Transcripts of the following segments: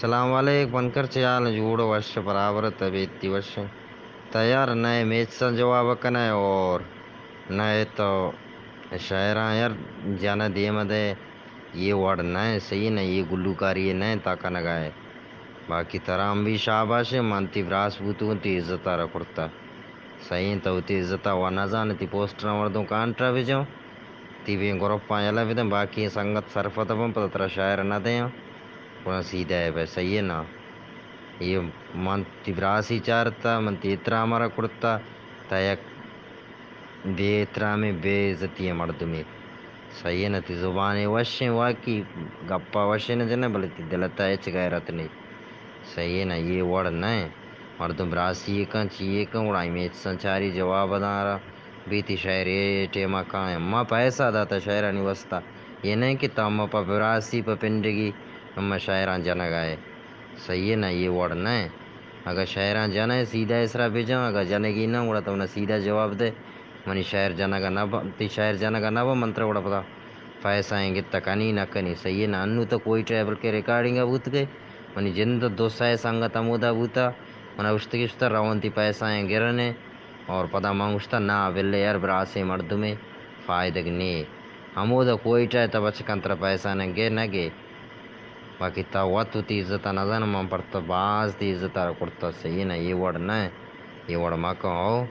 سلام علیک بنکر، چے حال؟ جوڑ وش برابر، طبیعت تی وش؟ تا یار نئے میچ سا جواب کنے اور نئے تو شاعراں یار جانا دیم دے، یہ وڑ نئے، صحیح نہ، یہ گلوکاری نئے تا کنگا ہے۔ باقی ترام بھی شاباش ہے، من تی براس بوتوں تی عزت آرا کرتا۔ صحیح، تو تی عزت آ و نہ زان، تی پوسٹر مردوں کانٹا بجو، تی بیں گروپاں یلا بدن، باقی سنگت سرفت بن، پتہ ترا شاعر نہ دیاں، گڑا سیدھا ہے بھائی، صحیح ہے نا؟ یہ من تی براسی چارتا، من تی احترام را کرتا، تا یک بے احترامیں، بے عزتی مردمے۔ صحیح ہے نا؟ تی زبان وشیں، واقعی گپا وشیں نہ جنے، بلے تی دلتا ہچ غیرت نہیں۔ صحیح ہے نا؟ یہ وڑ نہ ہے۔ مردم براسی کن، چی کن، گڑا میچ سنچاری جواب دارا۔ بیتی شاعر اے ٹیما کائیں۔ ما پیسہ داتا شاعرانی واسطہ۔ یہ نہیں کہ تا ما پا براسی، پا پنڈگی، ما شاعران جنگ آئے۔ صحیح ہے نا؟ یہ وڑ نہ ہے۔ اگر شاعران جنگ ہے، سیدھا اسرا بجن، اگر جنگی نہ، گڑا تو انہیں سیدھا جواب دے۔ منی شاعر جنگ نہ با، تی شاعر جنگ نہ با، من ترا گڑا پدا پیسہ ہیں گتا کنی نہ کنی۔ صحیح ہے نا؟ انو تو کوئٹہ بلکہ ریکارڈنگ بوت گئے۔ منی جند دو سائے سنگت ہمودا بوتا۔ من اشتگی اشتا روان تی پیسہ ہیں گرنے۔ اور پدا من گوشتا، نا، بلے یار، براسیں مردمے، فائدگ نے۔ ہمودا کوئٹہ تا بچکان ترا پیسہ نہ گے، نہ گے۔ باقی تا وت وتی عزت نہ زان، من پر تو باز تی عزت را کرتا، صحیح نہ، یہ وڑ نہ، یہ وڑ مکن، ہو۔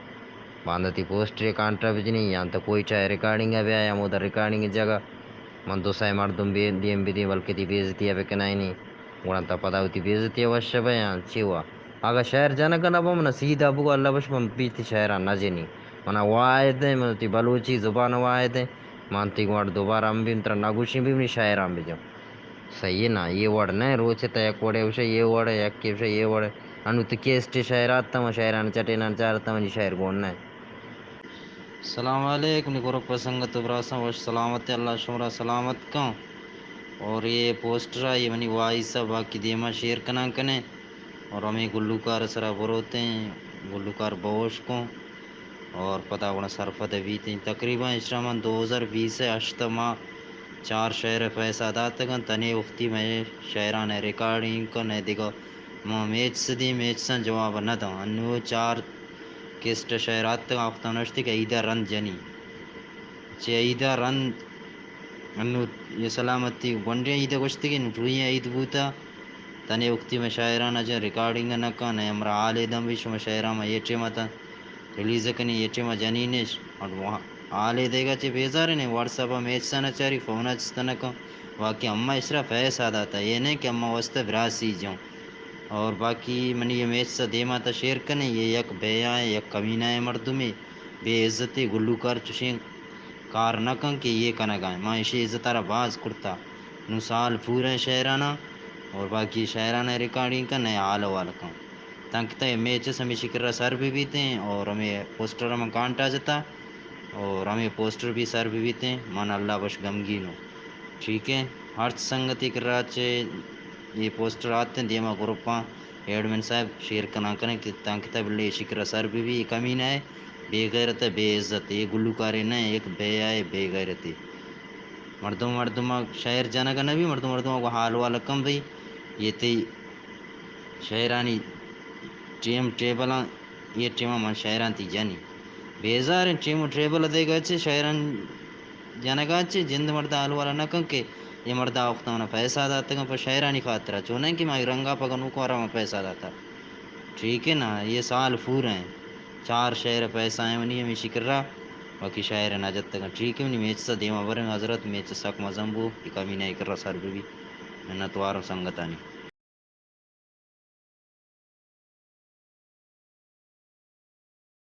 باندا تی پوسٹر کانٹا بجنی، یا تو کوئٹہ ریکارڈنگ بیا، یا ہمودا ریکارڈنگ جگہ۔ من دو سائے مردم بے، دیم بدی، بلکہ تی بے عزتی بکنائنی۔ گڑا تا پدا وتی بے عزتی وش بیا، چی وا؟ اگاں شاعر جنگ نہ بہ، من سیدھا بگو، اللہ بش، من بیتی شاعراں نہ جنی۔ من واحد ہیں، من تی بلوچی زبان واحد ہیں۔ من تی گوڑ دوبارہ ہم بھی ترا نہ گوشیں بھی منی شاعراں بجو۔ صحیح ہے نا؟ یہ وڑ نہ، روچ تا یک وڑے وشے، یہ وڑے، یک کے وشے، یہ وڑے۔ انو تو کیسٹ شاعرات تا، من شاعراں چٹے نہ چارتا، منی شاعر گون نہ۔ سلام علیکم، نی گروپ سنگت و براساں وش سلامت، اللہ شمرا سلامت کن۔ اور یہ پوسٹر ہے، یہ منی وائس ہے، باقی دیما شیئر کنان کنے۔ اور ہمیں گلوکار سرا بروتیں، گلوکار بہوش کن۔ اور پدا گڑا سرپد بیتیں۔ تقریباً اشرا من دو ہزار بیس ہشت ماہ چار شعر پیسہ داتگن، تنے وقتی میں شعران ریکارڈنگ کن، دگہ ما میچ سدی میچ سن جواب نہ داں۔ انو چار کیسٹ شعر آتگ، آ وخت نوشتی کہ عیدا رند جنی۔ چہ عیدا رند انو یہ سلامتی گونڈیں عید گوشتگی، نو ٹوئیں عید بوتا۔ تنے وقتی میں شاعران اجن ریکارڈنگ نہ کن، نہ ہمرا حال دم بھی شما شاعران میں یہ ٹیم آتا ریلیز کنی، یہ ٹیم جنینش۔ اور وہاں حال دیگا چہ بیزار نے، واٹس ایپ میچ سن چاری، فون چست نہ کن۔ واقعی اما اشرا پیسہ داتا، یہ نہیں کہ اما واسطہ براسی جاؤں۔ اور باقی منی یہ میچ سا دیما تا شیئر کنے، یہ یک بے آئے، یک کمینہ ہے مردمی، بے عزتی گلوکار چشیں کار نہ کن کہ یہ کنگا ہیں۔ ما اشی عزت را باز کرتا۔ نو سال پورا شاعرانا اور باقی شاعرانا ریکارڈنگ کن، نئے حال حوال کن۔ تانکہ تئے میچ ہمیشی کرا سر بھی بیتیں اور ہمیں پوسٹر ہم کانٹا جتا۔ اور ہمیں پوسٹر بھی سر بھی بیتیں، من اللہ بش غمگین ہوں۔ ٹھیک ہے، ہر سنگتی کرا چے یہ پوسٹر آتے ہیں، دیما گروپاں ایڈمن صاحب شیئر کنا کریں کہ تانکہ تب لے شکر سر بھی بھی، یہ کمی نہ ہے، بے غیرت ہے، بے عزت ہے، یہ گلوکارے نہ ہے، ایک بے آئے، بے غیرت ہے۔ مردم، مردم شاعر جنگ نہ بھی، مردم، مردم کو حال والا کم بھی، یہ تی شاعرانی ٹیم ٹیبلاں، یہ ٹیماں من شاعراں تی جنی۔ بیزاریں ٹیم و ٹیبل دے گا چے شاعراں جنگا چے، جند مرد حال والا نہ کن کہ یہ مرد آ وقت منا پیسہ داتگاں پر شاعرانی خاطرہ، چونیں کہ ما رنگا پگنو کو آرام پیسہ داتا۔ ٹھیک ہے نا، یہ سال پورا ہیں، چار شاعر پیسہ ہیں منی ہمیشی کرا، باقی شاعر نہ جتگاں۔ ٹھیک ہے، منی میچ سا دیما بریں حضرت، میچ سک مزن بو، یہ کمی نہیں کرا سر بھی، منت وارم سنگتانی۔